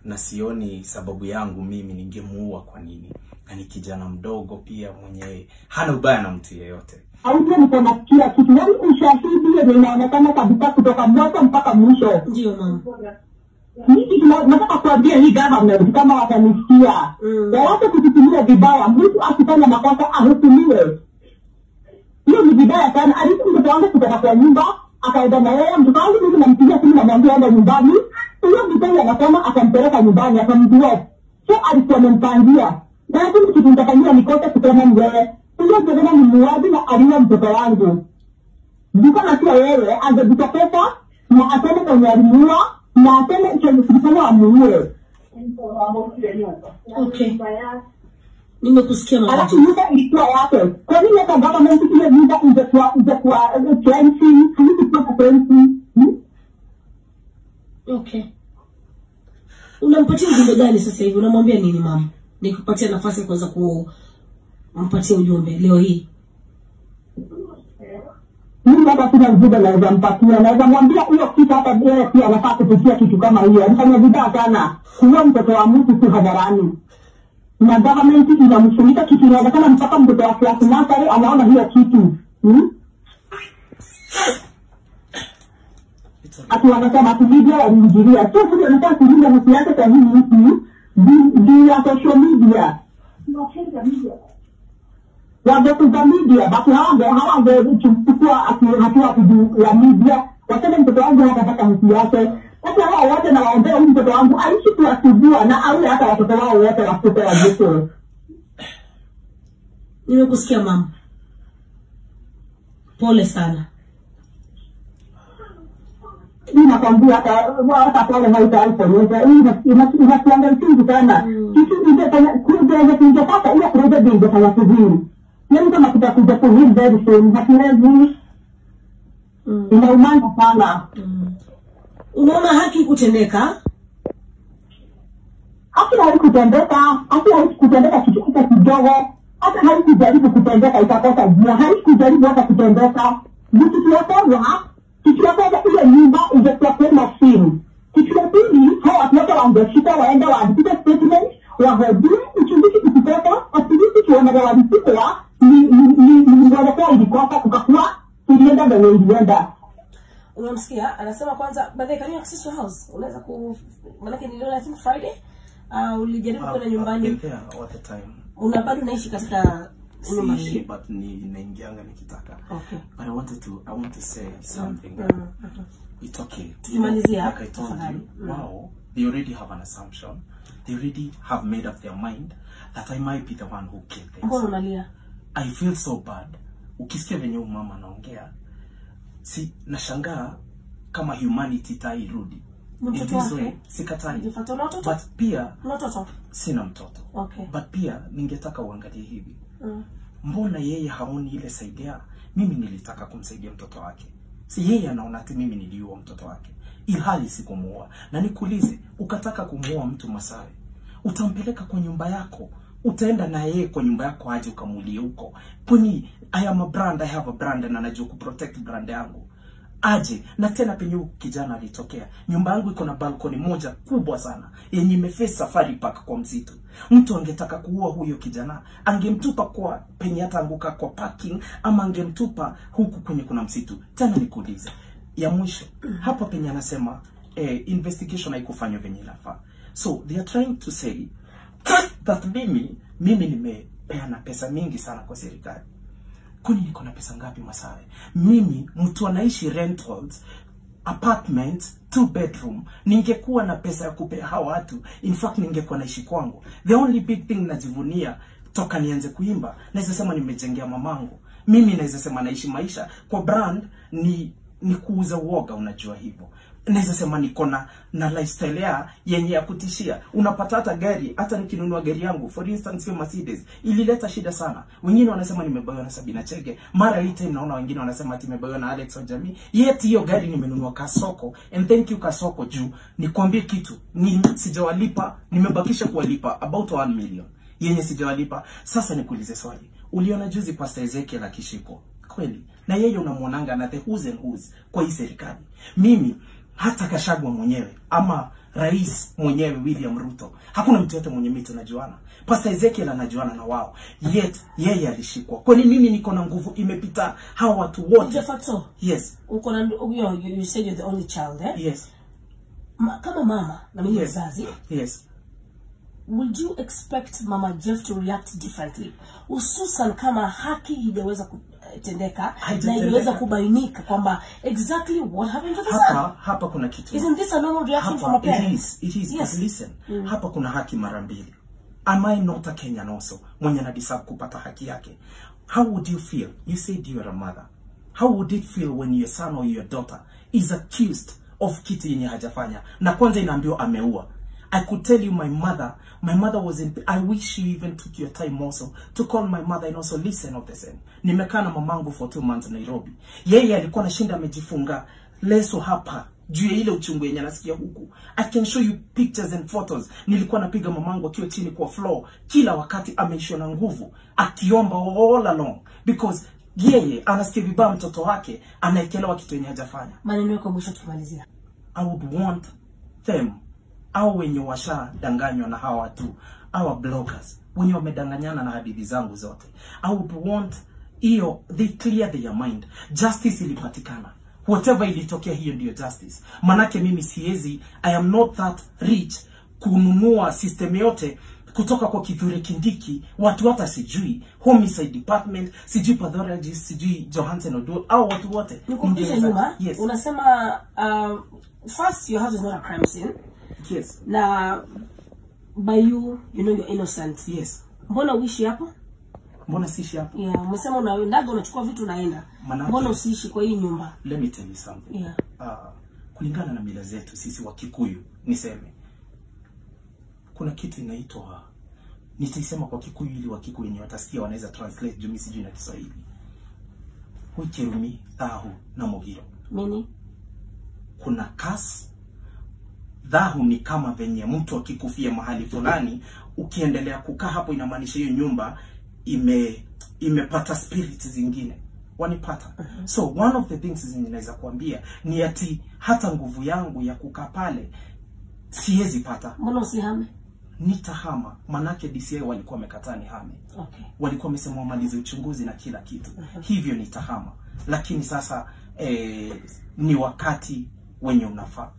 Na sioni sababu yangu mimi ningemuua kwa nini. Na ni kijana mdogo pia mwenye hana ubaya na mtu yeyote. Audio niko na kila kitu. Yaani ushahidi yenye inaonekana kabisa kutoka mwanzo mpaka mwisho. Ndio mama. Mimi nataka kuambia hii government kama watanisikia. Waache kututumia vibaya. Mtu akifanya makosa ahukumiwe. Hiyo ni vibaya sana. Alikuwa mtoto wangu kutoka kwa nyumba, akaenda na yeye. Mtoto wangu mimi nampigia simu namwambia enda nyumbani. Huyo mtoto anasema akampeleka nyumbani akamdrop. So alikuwa amempangia. Na hapo kitu nitafanyia ni kosa kusema ni wewe. Huyo mtoto ni muuaji na aliua mtoto wangu. Ndipo na sio wewe angejitokeza na aseme kwenye alimuua na aseme chenye kilifanya amuue. Okay. Nimekusikia mama. Alafu nyumba ilikuwa yake. Kwa nini hata government ile nyumba ingekuwa fencing, haikuwa fencing? Okay. Unampatia ujumbe gani sasa hivi? Unamwambia nini mama? Nikupatia nafasi ya kuweza kumpatia ujumbe leo hii. Mimi hata sina ujumbe naweza mpatia. Naweza mwambia hiyo kitu hata yeye pia anafaa kupitia kitu kama hiyo. Alifanya vibaya sana. Kuua mtoto wa mtu tu hadharani. Na government inamfunika kitu inaonekana mpaka mtoto wa class nursery anaona hiyo kitu. Ati wanasema ati media waliingilia. So mtu anataka kulinda haki yake kwa hii mtu juu ya social media. Wangekuza media, basi hawangechukua hatua juu ya media. Waseme mtoto wangu hatapata haki yake. Sasa hao wote na waombea huyu mtoto wangu aishi kuwasubua na awe hata watoto wao wote watoto wa Yesu. Nimekusikia mama. Pole sana. Mimi nakwambia hata pole haitaiponyesha. Inakuanga uchungu sana. Kitu ingefanya kuja kingepata ile project ingefanya kuzuri. Yaani kama kitakuja kuhil very soon hatuwezi. Inaumanga sana. Unaona haki kutendeka? Haki haikutendeka, haki haikutendeka kitu hata kidogo. Hata haikujaribu kutendeka ikakosa jia, haikujaribu hata kutendeka. Kitu ya kwanza, kitu ya kwanza ile nyumba ingekuwa kwa simu. Kitu ya pili, hao watu wote wangeshika waende waandike statement, wahojiwe, uchunguzi ukitoka, at least tuone walipikwa ni walikuwa ilikosa kukakuwa ilienda ndio ilienda. Unamsikia anasema kwanza, by the way, can you access your house? Unaweza ku maana niliona I think Friday ulijaribu kwenda nyumbani. I've been there all the time. Una bado unaishi katika nyumba hii? But ni naingianga nikitaka. Okay. But I want to say something. It's okay. Tukimalizia like I told you, wow, they already have an assumption. They already have made up their mind that I might be the one who killed them. Mbona unalia? I feel so bad. Ukisikia venye huyu mama anaongea, si nashangaa kama humanity itairudi. Mtoto wake? Sikatai. But pia mtoto? Sina mtoto. Okay. But pia ningetaka uangalie hivi. Mbona yeye haoni ile saidia? Mimi nilitaka kumsaidia mtoto wake. Si yeye anaona ati mimi niliua mtoto wake. Ilhali sikumuua. Na nikuulize, ukataka kumuua mtu Masawe, utampeleka kwa nyumba yako? Utaenda na yeye kwa nyumba yako aje ukamulie huko? Kwani I am a brand, I have a brand na najua kuprotect brand yangu. Aje, na tena penye huyu kijana alitokea. Nyumba yangu iko na balcony moja kubwa sana yenye imeface Safari Park kwa msitu. Mtu angetaka kuua huyo kijana, angemtupa kwa penye ataanguka kwa parking, ama angemtupa huku kwenye kuna msitu. Tena nikuulize, ya mwisho, hapa penye anasema investigation haikufanywa venye inafaa. So they are trying to say that mimi nimepeana pesa mingi sana kwa serikali. Kwani niko na pesa ngapi Masawe? Mimi mtu anaishi rentals, apartment, 2 bedroom. Ningekuwa na pesa ya kupea hawa watu, in fact ningekuwa naishi kwangu. The only big thing najivunia toka nianze kuimba, naweza sema nimejengea mamangu. Mimi naweza sema naishi maisha kwa brand ni kuuza uoga, unajua hivyo. Naweza sema niko na lifestyle ya yenye ya kutishia. Unapata hata gari, hata nikinunua gari yangu, for instance hiyo Mercedes, ilileta shida sana. Wengine wanasema nimebaiwa na Sabina Chege. Mara hii time naona wengine wanasema ati nimebaiwa na Alex Ojami. Yet hiyo gari nimenunua Kasoko, and thank you Kasoko juu nikwambie kitu, ni sijawalipa, nimebakisha kuwalipa about 1 million yenye sijawalipa. Sasa nikuulize swali. Uliona juzi Pastor Ezekiel akishikwa? Kweli. Na yeye unamuonanga na the who's and who's kwa hii serikali. Mimi hata Gachagua mwenyewe ama Rais mwenyewe William Ruto. Hakuna mtu yote mwenye mimi tunajuana. Pastor Ezekiel anajuana na wao. Yet yeye alishikwa. Kwani mimi niko na nguvu imepita hawa watu wote? Jeff Fatso. Yes. Uko na, you said you're the only child, eh? Yes. Kama mama na mimi Yes. mzazi. Yes. Would you expect Mama Jeff to react differently? Hususan kama haki haijaweza kutendeka na Haijatendeka. iliweza kubainika kwamba exactly what happened to the son. Hapa kuna kitu. Isn't this a normal reaction from a Hapa, it parent? is, Yes. but listen, hapa kuna haki mara mbili. Am I not a Kenyan also mwenye na deserve kupata haki yake? How would you feel? You said you are a mother. How would it feel when your son or your daughter is accused of kitu yenye hajafanya? Na kwanza inaambiwa ameua. I could tell you my mother was in, I wish you even took your time also to call my mother and also listen of the same. Nimekaa na mamangu for 2 months Nairobi. Yeye alikuwa anashinda amejifunga leso hapa juu ya ile uchungu yenye nasikia huku. I can show you pictures and photos. Nilikuwa napiga mamangu akiwa chini kwa floor kila wakati, ameishiwa na nguvu akiomba all along because yeye anasikia vibaya mtoto wake anaekelewa kitu yenye hajafanya. Maneno yako mwisho tumalizia. I would want them, au wenye washadanganywa na hawa watu, our bloggers wenye wamedanganyana na hadithi zangu zote, I would want hiyo they clear their mind. Justice ilipatikana, whatever ilitokea, hiyo ndio justice. Manake mimi siwezi, I am not that rich kununua system yote kutoka kwa Kithure Kindiki, watu hata sijui homicide department, sijui pathologist, sijui Johansen Oduor, au watu wote. Nikurudishe nyuma. Yes. Unasema first your house is not a crime scene. Yes. Na by you know you're innocent. Yes. Mbona uishi hapo? Mbona siishi hapo? Yeah, umesema unaendaga unachukua vitu unaenda. Mbona usiishi kwa hii nyumba? Let me tell you something. Yeah. Kulingana na mila zetu sisi wa Kikuyu, niseme kuna kitu inaitwa, nitaisema kwa Kikuyu ili wa Kikuyu wenyewe watasikia, wanaweza translate juu mimi sijui na Kiswahili. Huikirumi thahu na mugiro. Nini? Kuna kas dhahu ni kama venye mtu akikufia mahali fulani, ukiendelea kukaa hapo inamaanisha hiyo nyumba imepata spirits zingine. Wanipata. So one of the things zenye naweza kuambia ni ati hata nguvu yangu ya kukaa pale siwezi pata. Mbona usihame? Nitahama, manake DCI walikuwa wamekataa nihame. Okay. Walikuwa wamesema wamalize uchunguzi na kila kitu. Hivyo nitahama. Lakini sasa ni wakati wenye unafaa.